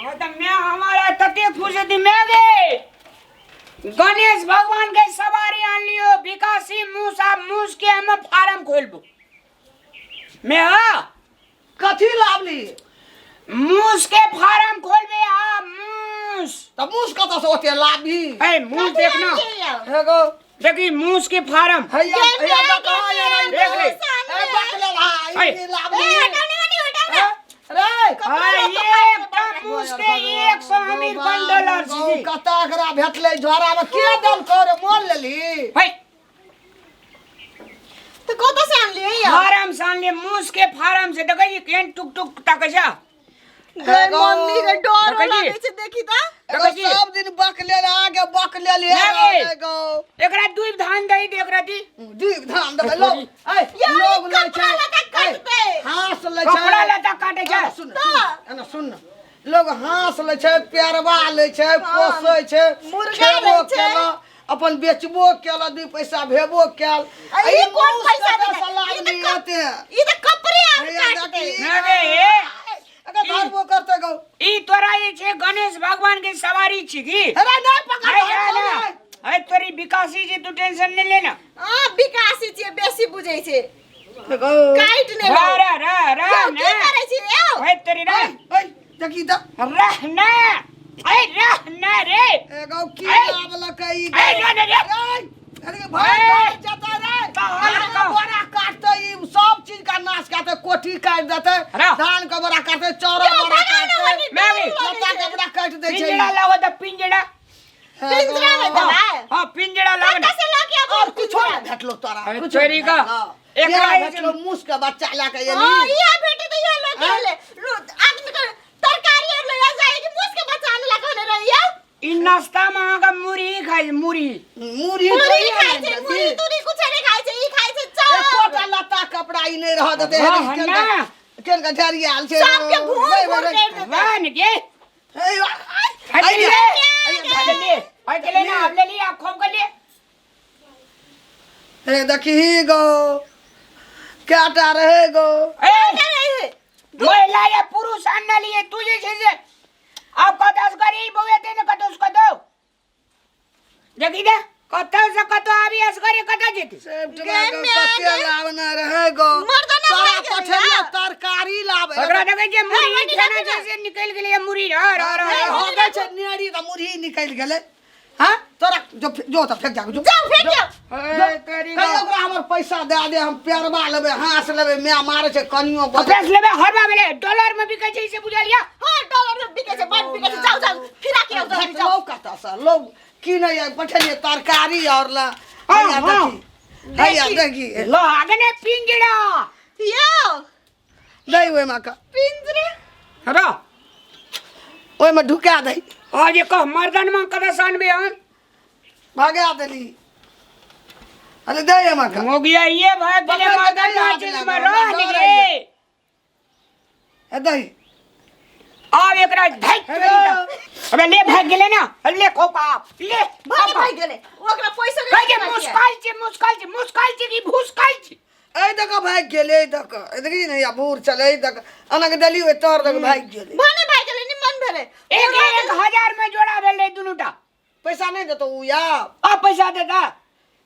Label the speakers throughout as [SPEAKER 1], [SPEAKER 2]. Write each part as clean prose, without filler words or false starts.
[SPEAKER 1] हाँ तो मैं हमारा तते खुश थी मैं गे गणेश भगवान के सवारी आन लियो विकासी मूस आ मूस के हम फार्म खोलबो मैं हाँ
[SPEAKER 2] कथी लावली
[SPEAKER 1] मूस के फार्म खोलबे आ मूस
[SPEAKER 2] तऽ मूस कतऽ से ओते लाबी
[SPEAKER 1] ए मूस देखना
[SPEAKER 2] एगो
[SPEAKER 1] देखी मूस के फार्म
[SPEAKER 2] हैया हैया देखो ये
[SPEAKER 1] देख ले।
[SPEAKER 2] ए बकले ला
[SPEAKER 1] ऐ।
[SPEAKER 2] ई लावली
[SPEAKER 3] ए हटाओ ने मनी हटाओ ना
[SPEAKER 2] रे
[SPEAKER 1] आ एकटा मूस के 100 अमेरिकन डॉलर छी
[SPEAKER 2] कतऽ एकरा भेटलै झोरा मे के देलकौ रे मोल लेली
[SPEAKER 1] है
[SPEAKER 3] तो कत से आनलियै यौ
[SPEAKER 1] फार्म से आनलियै मूस के फार्म से देखै छी केहन टुक टुक ताकै छै
[SPEAKER 3] गै मम्मी के डर
[SPEAKER 1] देखै छी?
[SPEAKER 3] लागै छै देखी त
[SPEAKER 1] देखै छी
[SPEAKER 2] सब दिन बकले आगे बकले ले
[SPEAKER 1] नहि गे।
[SPEAKER 2] गो
[SPEAKER 1] एकरा दुइब धान दही दे एकरा दी
[SPEAKER 2] दुइब धान देबै लोग ऐ
[SPEAKER 3] यौ,
[SPEAKER 2] लोग लै
[SPEAKER 3] कपड़ा
[SPEAKER 2] छै
[SPEAKER 3] लत्ता काटतै।
[SPEAKER 2] ऐ, हास लै छै
[SPEAKER 1] कपड़ा लत्ता काटै छै
[SPEAKER 2] एना सुन सुन, एना सुन लोग हास लै छै पेरवा लै छै पोसै छै
[SPEAKER 3] मुर्गा
[SPEAKER 2] खेबो
[SPEAKER 3] लै छै।
[SPEAKER 2] केलक अपन बेचबो केलक दू पैसा भेबो केल
[SPEAKER 3] आ ई कोन
[SPEAKER 2] मूस
[SPEAKER 3] पैसा
[SPEAKER 2] के
[SPEAKER 3] देतै?
[SPEAKER 2] पैसा
[SPEAKER 3] ई
[SPEAKER 2] लागली
[SPEAKER 3] तऽ कप-
[SPEAKER 2] एते
[SPEAKER 3] ई त कपड़े आर
[SPEAKER 2] हैया
[SPEAKER 3] काटतै
[SPEAKER 2] देखी।
[SPEAKER 1] नहि गे ए,
[SPEAKER 2] अगर धरबो करतै गौ
[SPEAKER 1] ई तोरा जे छै गणेश भगवान के सवारी छी की
[SPEAKER 2] अरे नहीं पकड़
[SPEAKER 1] अरे जा ना। अरे तोरी विकासी जी तू टेंशन नहीं लेना
[SPEAKER 3] हां विकासी छियै बेसी बुझै छै
[SPEAKER 2] गौ
[SPEAKER 3] काटि नै
[SPEAKER 1] रा
[SPEAKER 3] लौ
[SPEAKER 1] रा रा रा
[SPEAKER 3] यौ की
[SPEAKER 1] ना
[SPEAKER 3] करै छी यौ
[SPEAKER 1] अरे तोरी रा
[SPEAKER 2] ऐ देखी त
[SPEAKER 1] रह ना अरे रह ना रे
[SPEAKER 2] ए गौ की
[SPEAKER 1] ऐ।
[SPEAKER 2] लाबलकै ई
[SPEAKER 1] ऐ ना ना रे
[SPEAKER 2] ऐ, अरे भाई
[SPEAKER 1] ऐ।
[SPEAKER 2] भाग जाता रे
[SPEAKER 1] कहाँ
[SPEAKER 2] धान
[SPEAKER 1] कहाँ?
[SPEAKER 2] बोरा काटते ई सब चीज का नाश काटते कोठी काट देते
[SPEAKER 1] रा।
[SPEAKER 2] धान के बोरा काटते चाउर बोरा काटते
[SPEAKER 1] मैं भी।
[SPEAKER 2] लत्ता कपड़ा काट दे छै
[SPEAKER 1] पिंजड़ा लाओ तो पिंजड़ा
[SPEAKER 3] पिंजरा में देबै
[SPEAKER 1] हाँ पिंजड़ा लाओ
[SPEAKER 3] कतऽ
[SPEAKER 1] ना
[SPEAKER 3] से लऽ के आबू
[SPEAKER 2] और कुछो नहीं भेटलो तोरा
[SPEAKER 1] अरे
[SPEAKER 2] कुछो
[SPEAKER 1] चोरी का।
[SPEAKER 2] एकरा
[SPEAKER 1] एकरा
[SPEAKER 2] भेटलो मूस के बच्चा लए के
[SPEAKER 3] हां
[SPEAKER 2] एली
[SPEAKER 3] इहा भेटे त इहा लऽ के एलै आदमी के तरकारी आर लऽ जाय कि मूस के बच्चा आने ला कहने रहियै
[SPEAKER 1] ई नाश्ता में अहाँ मुरही खाइ मुरही
[SPEAKER 2] मुरही
[SPEAKER 3] मुरही
[SPEAKER 2] थोड़ी
[SPEAKER 3] खाइ
[SPEAKER 2] आनि
[SPEAKER 3] छै
[SPEAKER 2] देती।
[SPEAKER 3] मुरही तुरी कुछ नहीं खाइ छै ई खाइ छै चावल
[SPEAKER 2] एकोटा लत्ता कपड़ा ई नहीं रह देते
[SPEAKER 1] वाह, ना।
[SPEAKER 2] केन के झरी आयल छै
[SPEAKER 3] सबके घूर घूर कर देतै
[SPEAKER 1] वाह ने के
[SPEAKER 2] हे
[SPEAKER 1] हट ले हट ले हट ले ना अब ले लिया खोप कर ले
[SPEAKER 2] हे देखी गो केटा रहे गो
[SPEAKER 1] ए महिला या पुरुष अन्ना लिए तू जे छै से आप कतौ से करी बउए ने कतौ से कतौ देखी दे कतौ से कतौ आबी असगरे कतौ जेती
[SPEAKER 2] कते लावना रहे गो
[SPEAKER 3] मर्दाना
[SPEAKER 2] सारा
[SPEAKER 3] भए गेलै
[SPEAKER 2] पठेलिया
[SPEAKER 3] ना।
[SPEAKER 2] तरकारी लावे
[SPEAKER 1] ओकरा देखै छियै मुरही खेना छै से निकलि गेलै मुरही रह रह रह रह।
[SPEAKER 2] हो गए छै नेरी तऽ मुरही निकलि गेलै हाँ तोरा जो जो तऽ फेंक जा जो
[SPEAKER 3] जाओ फेंक जाओ
[SPEAKER 1] ए, तेरी
[SPEAKER 2] कहियो ओकरा हमर पैसा दए दे हम पेरवा लेबै हाँस लेबै माय मारे छै कनियो बजे
[SPEAKER 1] कपड़ा लेबै हरबा भेलै डॉलर में बिकै छै से बुझलिया
[SPEAKER 3] हां डॉलर में बिकै छै बड बिकै छै जाओ जाओ फिरा के आओ जल्दी जाओ
[SPEAKER 2] भेटलौ कतऽसँ लोग की नहि पठेलियै तरकारी आओर ला
[SPEAKER 1] हाँ,
[SPEAKER 2] हैया
[SPEAKER 1] हाँ।
[SPEAKER 2] देखी हैया देखी
[SPEAKER 1] लो आगे ने पिंजरा
[SPEAKER 3] यौ
[SPEAKER 2] दै ओहिमे का
[SPEAKER 3] पिंजरे
[SPEAKER 1] हरा
[SPEAKER 2] ओहिमे ढुका दै
[SPEAKER 1] आज जे कह मर्दन में कतऽ से अनबे हम
[SPEAKER 2] भगा देली अरे दै ओहिमे का
[SPEAKER 1] मोगिया ये भाग गेलै
[SPEAKER 2] पकड़ के
[SPEAKER 1] मर्दन
[SPEAKER 2] दै
[SPEAKER 1] में
[SPEAKER 2] हाथ
[SPEAKER 1] चीज
[SPEAKER 2] लगा,
[SPEAKER 1] में रह
[SPEAKER 2] डर
[SPEAKER 1] निकले
[SPEAKER 2] ए दै
[SPEAKER 1] आब एकरा धैक
[SPEAKER 2] हेलो।
[SPEAKER 1] अबे ले भाग गेलै ना ले खोपा ले
[SPEAKER 3] भले भाग गेलै ओकरा पैसा
[SPEAKER 1] कहै छै मुस्काल छै मुस्काल छै मुस्काल छै कि भूसकाल छै
[SPEAKER 2] एहि दऽ कऽ भागि गेलै एहि दऽ कऽ एहि देखी ने या बूढ़ छलै एहि दऽ कऽ अना कऽ देली ओहि तर दऽ कऽ भागि गेलै
[SPEAKER 3] भने भागि गेलै निमन भेलै
[SPEAKER 1] एक एक हजार में जोड़ा भेलै दुनूटा
[SPEAKER 2] पैसा नहि देतौ उ या
[SPEAKER 1] आ पैसा देता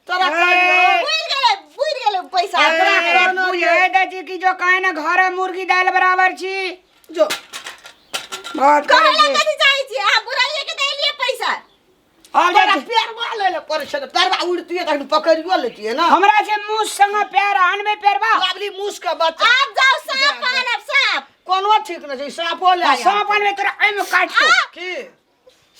[SPEAKER 2] तोरा
[SPEAKER 1] ए।
[SPEAKER 2] कहलियौ
[SPEAKER 3] बुझि गेलै बुझि गेलै पैसा
[SPEAKER 2] एकरा करनो
[SPEAKER 1] बुझे दै छी कि जो काहे ने घर मुर्गी दालि बराबर छी
[SPEAKER 2] जो
[SPEAKER 1] बात करै
[SPEAKER 3] कहै ला
[SPEAKER 1] छी
[SPEAKER 3] कथी चाहै छी अहाँ बुराइए के देलियै पैसा
[SPEAKER 1] आब
[SPEAKER 2] तोरा
[SPEAKER 1] जाइ छी।
[SPEAKER 2] पेरवा लै लए पड़ै छै तऽ पेरवा उड़तियै तखन पकड़ियो लेतियै ने
[SPEAKER 1] हमरा छै मुस संग प्यार आनबे पेरवा
[SPEAKER 2] लाबली मूस के बच्चा
[SPEAKER 3] आब जाओ सांप आनब सांप
[SPEAKER 2] कोनो ठीक नहि छै साँपो लए आन।
[SPEAKER 1] सांप आनबे तोरा एहिमे काटतो
[SPEAKER 2] की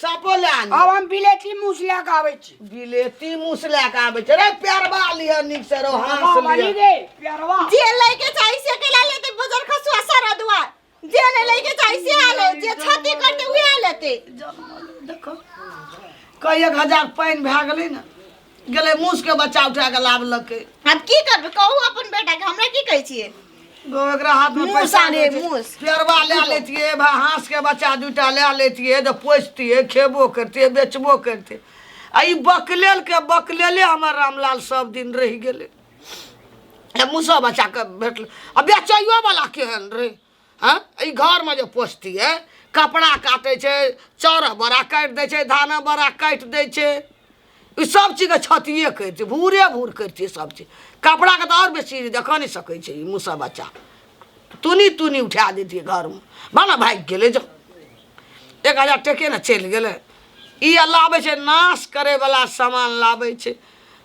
[SPEAKER 2] साँपो लए आन
[SPEAKER 1] आब हम बिलेती मूस लए कऽ आबै छी
[SPEAKER 2] बिलेती मूस लए कऽ आबै छै रे पेरवा लिअ नीक से रो हाथ
[SPEAKER 1] वाली
[SPEAKER 2] लिअ
[SPEAKER 1] गे प्यारवा
[SPEAKER 3] जे लैके चाही से केला लेते बजर खसुआ सारा दुआ जे नहीं लैके चाही से आ ले जे छाती करते उहे लेते
[SPEAKER 2] देखो कई एक हजार पानि भए गेलै ने गेलै मूस के बच्चा उठा कऽ लाबलकै
[SPEAKER 3] आब की करबै कहू अपन बेटा के हमरा की कहै छियै
[SPEAKER 2] गो एकरा हाथ में
[SPEAKER 3] मूस
[SPEAKER 2] पैसा
[SPEAKER 3] आने,
[SPEAKER 2] नहि छै।
[SPEAKER 3] मूस।
[SPEAKER 2] पेरवा लए लेतियै भाय हाँस के बच्चा दूटा लए लेतियै तऽ पोसितियै खेबो करतियै बेचबो करतियै आ ई बकलेल के बकलेले हमर रामलाल सब दिन रहि गेलै ए मूसो बच्चाके भेटलै आ बेचैयो वाला केहन रहै हँ ई घरमे जे पोसतियै कपड़ा काटै छै, चाउर बड़ा काटि दै छै, धान बड़ा काटि दै छै, ई सब चीजके क्षतिए करितियै, भूरे भूर करितियै सब चीज। कपड़ाके तऽ आओर बेसी देखऽ नहि सकै छै ई मूसक बच्चा। तुनी तुनी उठा दैतियै घरमे, भाग ने, भागि गेलै। जो 1000 टके ने चलि गेलै। ई लाबै छै नाश करैवला सामान लाबै छै।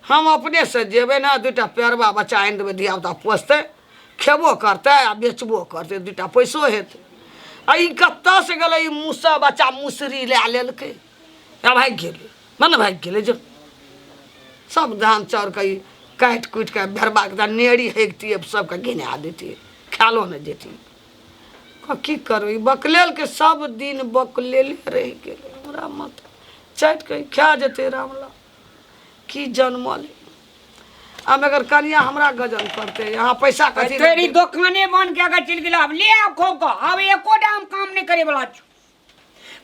[SPEAKER 2] हम अपनेसँ जेबै ने, 2 टा पेरबा बच्चा आनि देबै, धियापुता पोसतै, खेबो करतै आ बेचबो करतै, 2 टा पैसो हेतै। आ ई कतऽसँ गेलै ई मूसा बच्चा? मुसरी लए लेलकै आ भागि गेलै, मने भागि गेलै। जो सब धान चाउरके ई काटि कुटि कऽ भेड़बाके नेड़ी हेगतियै, सबके घिना दैतियै, खायलो नहि जैतियै। की करबै, ई बकलेलके सब दिन बकलेले रहि गेलै। हमरा माथा चाटि कऽ खा जेतै। रामलाल की जनमल आब एकर कनिया हमरा गजन करतै। यहाँ पैसा कथी?
[SPEAKER 1] तेरी दोकाने बंद कए के चलि गेल। आब ले आब खूब कऽ, आब एकोटा हम काम नहि करे वाला छु।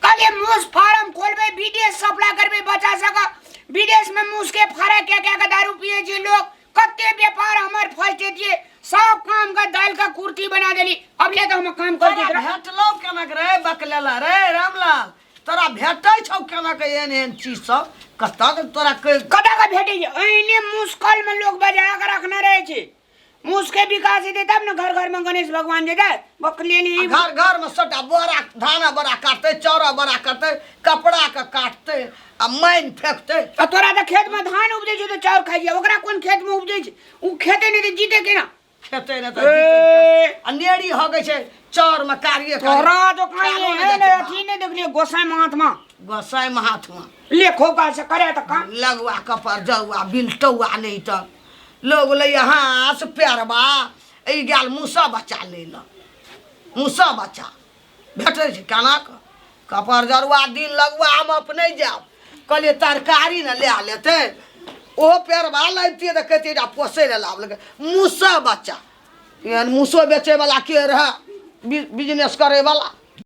[SPEAKER 1] कहलियै मूस फार्म खोलबै, विदेश सप्लाई करबै बच्चा सबके। विदेश में मूस के फाड़ा कए कए के दारू पिए छै लोग। कते व्यापार हमर फर्स्ट जेतियै, सब काम के दालि के कुर्ती बना देली। अब ले तऽ हम काम कर
[SPEAKER 2] तोरा भेटलौ केना के रे बकलेला रे रामलाल? तोरा भेटै छौ केना के एहन एहन चीज सब? कतऽ के तोरा के
[SPEAKER 1] कतऽ के भेटै छै? एहने मुश्किल में लोग बजा के रखने रहै छै। मूस के विकास हेतै तब ने घर घर में गणेश भगवान जेतै। बकलेली।
[SPEAKER 2] घर घर में सबटा बोरा धाना बोरा काटतै, चाउरा बोरा काटतै, कपड़ा के काटतै आ माइन फेंकतै।
[SPEAKER 1] आ तोरा तऽ खेत में धान उपजै छौ तऽ चाउर खाइ छियै। ओकरा कोन खेत में उपजै छै? ओ खेते नहि तऽ जीते केना?
[SPEAKER 2] खेतै ने तऽ जीतै। आ नेड़ी हगै छै चाउर में कारिये कारिये।
[SPEAKER 1] तोरा दोकान
[SPEAKER 2] खालो
[SPEAKER 1] है
[SPEAKER 2] नहि
[SPEAKER 1] ने
[SPEAKER 2] जाइ छै।
[SPEAKER 1] अथी नहि देखलियै गोसाई महात्मा।
[SPEAKER 2] गोसाई महात्मा।
[SPEAKER 1] ले खोका से करे तऽ काम।
[SPEAKER 2] लगुआ कपर जौआ बिलटौआ, नहि तऽ लोग लैया हाँस पेरबा, ई गेल मूसा बच्चा लै लए। मूसा बच्चा भेटै छै केना कऽ? कपर जरुआ दिन लगुआ। हम अपने जायब। कहलियै तरकारी ने लए लेतै, ओहो पेरबा लैतियै तऽ कहितियै एकरा पोसै लए लाबलकै मूसा बच्चा। एहन मूसो बेचैवला के रहए बिजनेस करैवला?